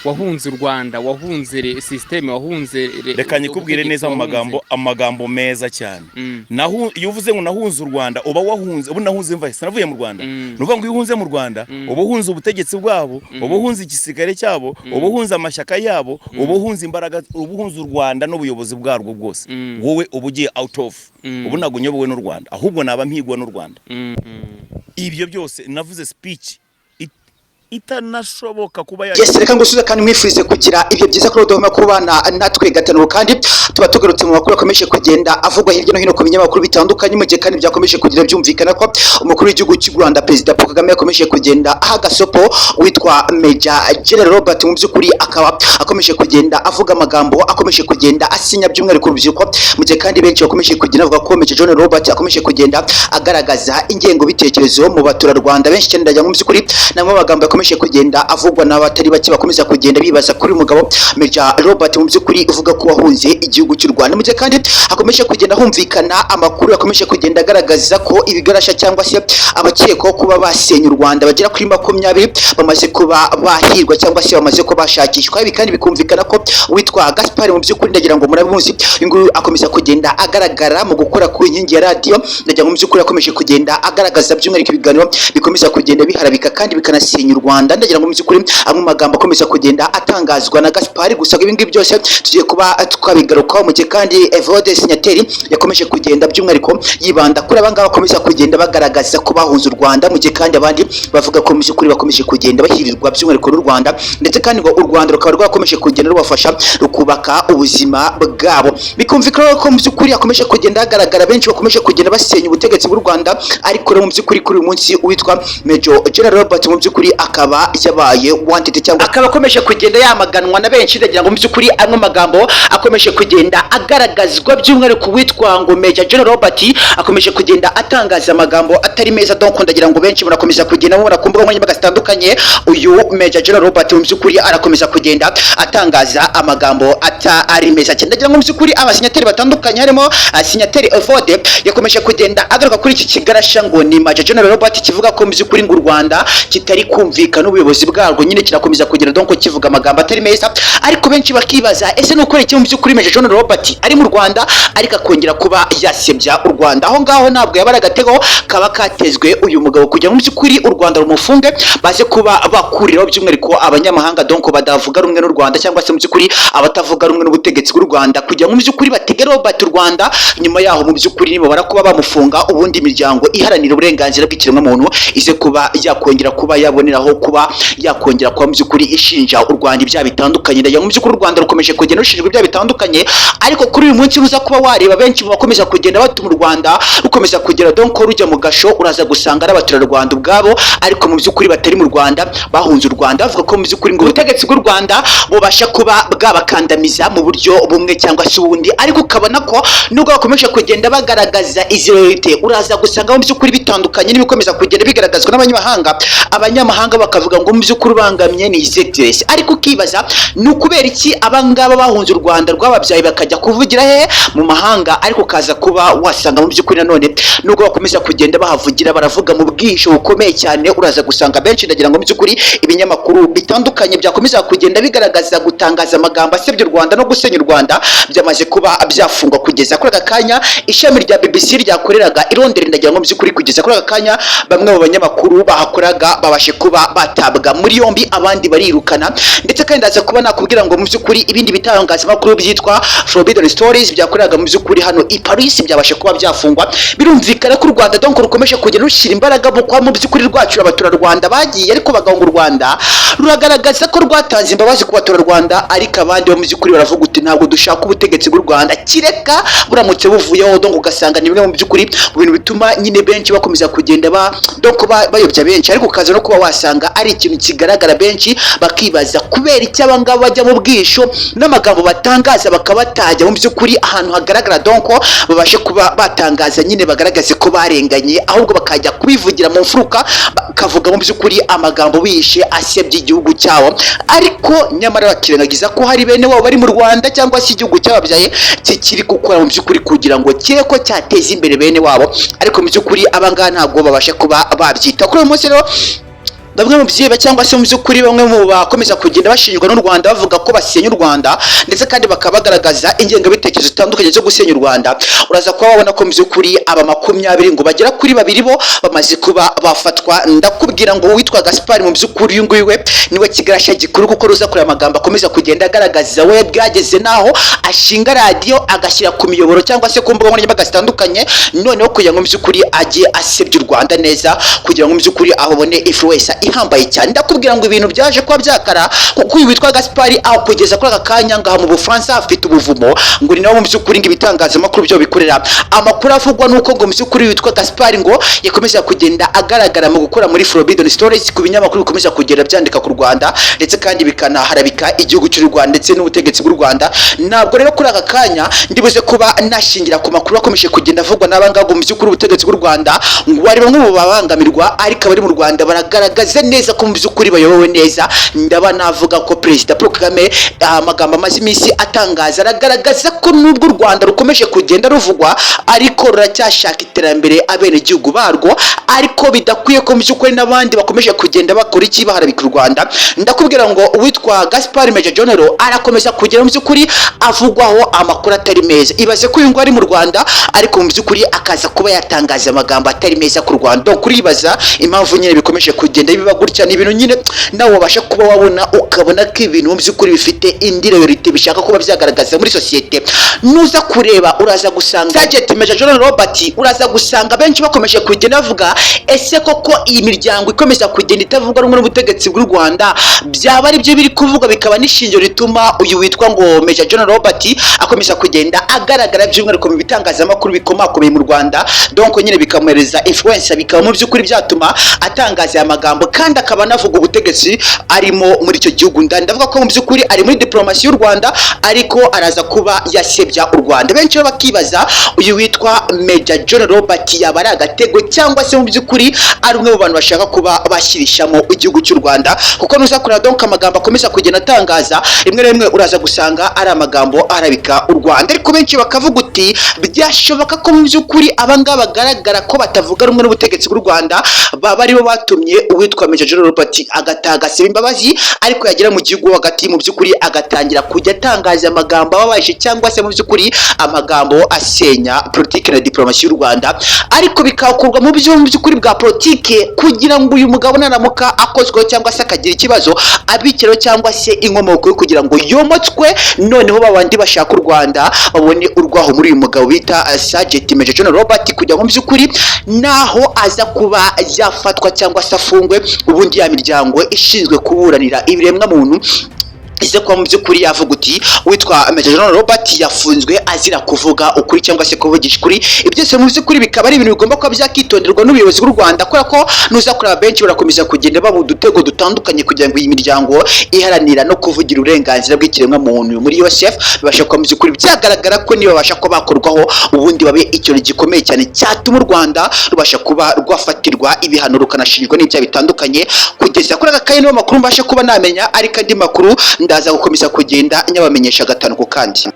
Wahunze u Rwanda, wahunze système, wahunze Reka nyikubwire ubutegetsi, neza mu magambo, amagambo meza cyane. Nahu iyo uvuze ngo nahunze u Rwanda, uba wahunze, ubu nahunze mva sinavuye mu Rwanda. Ni ukuvuga ngo iyo uhunze mu Rwanda, uba uhunze ubutegetsi bwabo, uba uhunze igisirikare cyabo, uba uhunze amashyaka yabo, uba uhunze imbaraga, uba uhunze u Rwanda n'ubuyobozi bwarwo bwose. Wowe uba ugiye out of, ubu ntabwo nyobowe n'u Rwanda, ahubwo naba mpigwa n'u Rwanda. Ibyo byose navuze, speech itanashoboka kuba ya Yes, reka ngusubize kandi mwifurize kugira ibyo byiza kuri udahwema kubana natwe gatanu. Kandi tuba tugarutse mu makuru akomeje kugenda avugwa hirya no hino ku binyamakuru bitandukanye, mu gihe kandi byakomeje kugira byumvikana ko umukuru w'igihugu cy'u Rwanda, Perezida Paul Kagame, yakomeje kugenda aha gasopo witwa Major General Robert. Mu by'ukuri akaba akomeje kugenda avuga amagambo akomeje kugenda asinya, by'umwihariko urubyiruko, mu gihe kandi benshi bakomeje kugenda bavuga ko Major General Robert akomeje kugenda agaragaza ingengabitekerezo mu baturarwanda benshi cyane. Ndagira ngo mu by'ukuri namwe amagambo yakomeje kugenda avugwa n'abatari bake bakomeza kugenda bibaza kuri uyu mugabo Major Robert, mu by'ukuri uvuga ko wahunze igihugu cy'u Rwanda, mu gihe kandi hakomeje kugenda humvikana amakuru yakomeje kugenda agaragaza ko ibigarasha cyangwa se abakekwaho kuba basenya u Rwanda bagera kuri 20 bamaze kuba bahirwa cyangwa se bamaze kuba bashakishwa. Ibi kandi bikumvikana ko witwa Gaspard, mu by'ukuri ndagira ngo murabimuzi, uyu nguyu akomeza kugenda agaragara mu gukora ku inkingi ya radiyo. Ndagira ngo mu by'ukuri akomeje kugenda agaragaza by'umwihariko ibiganiro bikomeza kugenda biharabika kandi bikanasenya u Rwanda. Ndagira ngo mu by'ukuri amwe mu magambo akomeza kugenda atangazwa na Gaspard, gusa ibi ngibi byose tugiye kuba twabigarukaho, mu gihe kandi Evode Signataire yakomeje kugenda by'umwihariko yibanda kuri aba ngaba bakomeza kugenda bagaragaza ko bahunze u Rwanda, mu gihe kandi abandi bavuga ko mu by'ukuri bakomeje kugenda bahirirwa by'umwihariko n'u Rwanda, ndetse kandi ngo u Rwanda rukaba rwakomeje kugenda rubafasha rukubaka ubuzima bwabo. Bikumvikana ko mu by'ukuri hakomeje kugenda hagaragara benshi bakomeje kugenda basenya ubutegetsi bw'u Rwanda. Ariko rero mu by'ukuri kuri uyu munsi witwa Major General Robert mu by'ukuri akaba yabaye wanted cyangwa akaba akomeje kugenda yamaganwa na benshi. Ndagira ngo mu by'ukuri amwe magambo akomeje kugenda agaragazwa by'umwihariko witwa ngo Major General Robert akomeje kugenda atangaza amagambo atari meza. Donc ndagira ngo benshi murakomeza kugenda mubona ku mbuga nkoranyambaga zitandukanye, uyu Major General Robert mu by'ukuri arakomeza kugenda atangaza amagambo atari meza cyane. Ndagira ngo mu by'ukuri abasinyateri batandukanye, harimo signataire Evode, yakomeje kugenda agaruka kuri iki kigarasha ngo ni Major General Robert, kivuga ko mu by'ukuri ngo u Rwanda kitari kumvikana ubuyobozi bwarwo nyine, kirakomeza kugenda donc kivuga amagambo atari meza. Ariko benshi bakibaza: ese ni ukora iki mu by'ukuri Major General Robert ari mu Rwanda ariko akongera kuba yasebya u Rwanda? Aho ngaho ntabwo yaba ari agatego kaba katezwe uyu mugabo kugira ngo mu by'ukuri u Rwanda rumufunge, baze kuba bakuriraho by'umwihariko abanyamahanga donc badavuga rumwe n'u Rwanda, cyangwa se mu by'ukuri abatavuga rumwe n'ubutegetsi bw'u Rwanda, kugira ngo mu by'ukuri batege Robert u Rwanda? Nyuma yaho mu by'ukuri nibamara kuba bamufunga, ubundi imiryango iharanira uburenganzira bw'ikiremwamuntu ize kuba yakongera kuba yaboneraho kuba yakongera kuba mu by'ukuri ishinja u Rwanda ibyaha bitandukanye. Ndagira ngo mu by'ukuri u Rwanda rukomeje kugenda rushinjwa ibyaha bitandukanye, ariko kuri uyu munsi uza kuba wareba benshi mu bakomeza kugenda batuma u Rwanda rukomeza kugera donc rujya mu gasho, uraza gusanga ari abaturarwanda ubwabo, ariko mu by'ukuri batari mu Rwanda, bahunze u Rwanda, bavuga ko mu by'ukuri ngo ubutegetsi bw'u Rwanda bubasha kuba bwabakandamiza mu buryo bumwe cyangwa se ubundi. Ariko ukabona ko nubwo bakomeje kugenda bagaragaza izi réalité, uraza gusanga mu by'ukuri bitandukanye n'ibikomeza kugenda bigaragazwa n'abanyamahanga. Abanyamahanga bakavuga ngo mu by'ukuri ubangamye ni ZS, ariko ukibaza ni ukubera iki abangaba bahunze u Rwanda rwababyaye bakajya kuvugira he mu mahanga? Ariko ukaza kuba wasanga mu by'ukuri nanone nubwo bakomeza kugenda bahavugira, baravuga mu bwihisho bukomeye cyane. Uraza gusanga benshi, ndagira ngo mu by'ukuri ibinyamakuru bitandukanye byakomeza kugenda bigaragaza gutangaza amagambo asebya u Rwanda no gusenya u Rwanda byamaze kuba byafungwa. Kugeza kuri aka kanya ishami rya BBC ryakoreraga i Londres, ndagira ngo mu by'ukuri kugeza kuri aka kanya bamwe mu banyamakuru bahakoraga babashe kuba batabwa muri yombi, abandi barirukana. Ndetse kandi ndaza kuba nakubwira ngo mu by'ukuri ibindi bitangazamakuru byitwa Forbidden Stories byakoreraga mu by'ukuri hano i Paris byabashe kuba byafungwa. Birumvikana ko u Rwanda donc rukomeje kugenda rushyira imbaraga mu kuba mu by'ukuri rwacu abaturarwanda bagiye ariko bagahunga u Rwanda. Ruragaragaza ko rwatanze imbabazi ku baturarwanda, ariko abandi bo mu by'ukuri baravuga uti: "Ntabwo dushaka ubutegetsi bw'u Rwanda kireka buramutse buvuyeho." Donc ugasanga ni bimwe mu by'ukuri mu bintu bituma nyine benshi bakomeza kugenda ba donc bayobya benshi, ariko ukaza no kuba wasanga ari ikintu kigaragara, benshi bakibaza kubera icyo abangaba bajya mu bwisho n'amagambo batangaza bakaba batajya mu by'ukuri ahantu hagaragara, donc babashe kuba batangaza nyine bagaragaze ko barenganye, ahubwo bakajya kubivugira mu mfuruka, bakavuga mu by'ukuri amagambo bishe asebya igihugu cyabo, ariko nyamara bakirengagiza ko hari bene wabo bari mu Rwanda cyangwa se igihugu cyababyaye kikiri gukora mu by'ukuri kugira ngo kire ko cyateza imbere bene wabo. Ariko mu by'ukuri abangaba ntabwo babasha kuba babyita. Kuri uyu munsi rero Bamwe mu byihebe cyangwa se mu by'ukuri bamwe mu bakomeza kugenda bashinjwa n'u Rwanda, bavuga ko basenya u Rwanda, ndetse kandi bakaba bagaragaza ingengabitekerezo zitandukanye zo gusenya u Rwanda, uraza kuba wabona ko mu by'ukuri aba 20 ngo bagera kuri babiri bo bamaze kuba bafatwa. Ndakubwira ngo uwitwa Gaspard, mu by'ukuri uyu nguyu we niwe kigarasha gikuru, kuko ruza kureba amagambo akomeza kugenda agaragaza, we bwageze naho ashinga radiyo, agashyira ku miyoboro cyangwa se ku mbuga nkoranyambaga zitandukanye, noneho kugira ngo mu by'ukuri ajye asebya u Rwanda neza, kugira ngo mu by'ukuri abone influence ihambaye cyane. Ndakubwira ngo ibintu byaje kuba byakara, kuko uyu witwa Gaspard, aho kugeza kuri aka kanya ngaha mu Bufaransa afite ubuvumo, ngo ni nawe mu by'ukuri ngo ibitangazamakuru byo bikorera. Amakuru avugwa nuko ngo mu by'ukuri witwa Gaspard ngo yakomeza kugenda agaragara mu gukora muri Forbidden Stories, ku binyamakuru bikomeza kugenda byandika ku Rwanda, ndetse kandi bikanaharabika igihugu cy'u Rwanda ndetse n'ubutegetsi bw'u Rwanda. Ntabwo rero kuri aka kanya ndibuze kuba nashingira ku makuru akomeje kugenda avugwa n'aba ngaba. Mu by'ukuri ubutegetsi bw'u Rwanda ngo bari bamwe mu babangamirwa, ariko abari mu Rwanda baragaragaza neza ko mu by'ukuri bayobowe neza. Ndaba navuga ko Perezida Paul Kagame, amagambo amaze iminsi atangaza aragaragaza ko nubwo u Rwanda rukomeje kugenda ruvugwa, ariko ruracyashaka iterambere abenegihugu barwo, ariko bidakwiye ko mu by'ukuri n'abandi bakomeje kugenda bakora iki, baharabika u Rwanda. Ndakubwira ngo uwitwa Gaspard Major General arakomeza kugera mu by'ukuri avugwaho amakuru atari meza. Ibaze ko uyu nguyu ari mu Rwanda, ariko mu by'ukuri akaza kuba yatangaza amagambo atari meza ku Rwanda. Donc kuribaza impamvu nyine bikomeje kugenda biba gutya, ni ibintu nyine nawe wabasha kuba wabona, ukabona ko ibintu mu by'ukuri bifite indi réalité bishaka kuba byagaragaza muri sosiyete. Nuza kureba, uraza gusanga Sergeant Major General Robert, uraza gusanga benshi bakomeje kugenda bavuga: ese koko iyi miryango ikomeza kugenda itavuga rumwe n'ubutegetsi bw'u Rwanda byaba ari byo biri kuvuga, bikaba n'ishingiro rituma uyu witwa ngo Major General Robert akomeza kugenda agaragara by'umwihariko mu bitangazamakuru bikomakomeye mu Rwanda? Donc nyine bikamuhereza influence, bikaba mu by'ukuri byatuma atangaza aya magambo, kandi akaba anavuga ubutegetsi arimo muri icyo gihugu. Ndavuga ko mu by'ukuri ari muri diplomasi y'u Rwanda, ariko araza kuba yasebya u Rwanda. Benshi rero bakibaza, uyu witwa Major General Robert yaba ari agatego, cyangwa se mu by'ukuri ari umwe mu bantu bashaka kuba bashyirishamo igihugu cy'u Rwanda? Kuko nuza kureba donc amagambo akomeza kugenda atangaza, rimwe na rimwe uraza gusanga ari amagambo arabika u Rwanda. Ariko benshi bakavuga uti byashoboka ko mu by'ukuri abangaba bagaragara ko batavuga rumwe n'ubutegetsi bw'u Rwanda baba aribo batumye uwitwa Major General Robert agataha, agasaba imbabazi, ariko yagera mu gihugu hagati mu by'ukuri agatangira kujya atangaza amagambo ababaje, cyangwa se mu by'ukuri amagambo asenya politiki na diplomasi y'u Rwanda, ariko bikakorwa mu by'ukuri bwa politike, kugira ngo uyu mugabo naramuka akozweho cyangwa se akagira ikibazo abikiraho, cyangwa se inkomoko yo kugira ngo yomotswe, noneho babandi bashaka u Rwanda babone urwaho muri uyu mugabo bita Sergeant Major General Robert, kugira ngo mu by'ukuri naho aza kuba yafatwa cyangwa se afungwe, ubundi ya miryango ishinzwe kuburanira ibiremwa muntu ize kuba mu by'ukuri yavuga uti witwa Major General Robert yafunzwe azira kuvuga ukuri cyangwa se kuvugisha ukuri. Ibyo byose mu by'ukuri bikaba ari ibintu bigomba kuba byakitonderwa n'ubuyobozi bw'u Rwanda, kubera ko nuza kureba benshi barakomeza kugenda baba udutego dutandukanye, kugira ngo iyi miryango iharanira no kuvugira uburenganzira bw'ikiremwa muntu muri USF bibasha kuba mu by'ukuri byagaragara ko niba babasha kuba bakorwaho, ubundi babe ikintu gikomeye cyane cyatuma u Rwanda rubasha kuba rwafatirwa ibihano, rukanashinjwa n'ibyaha bitandukanye. Kugeza kuri aka kanya niyo makuru mbasha kuba namenya, ariko andi makuru ndaza gukomeza kugenda nyabamenyesha gatanu ku kandi.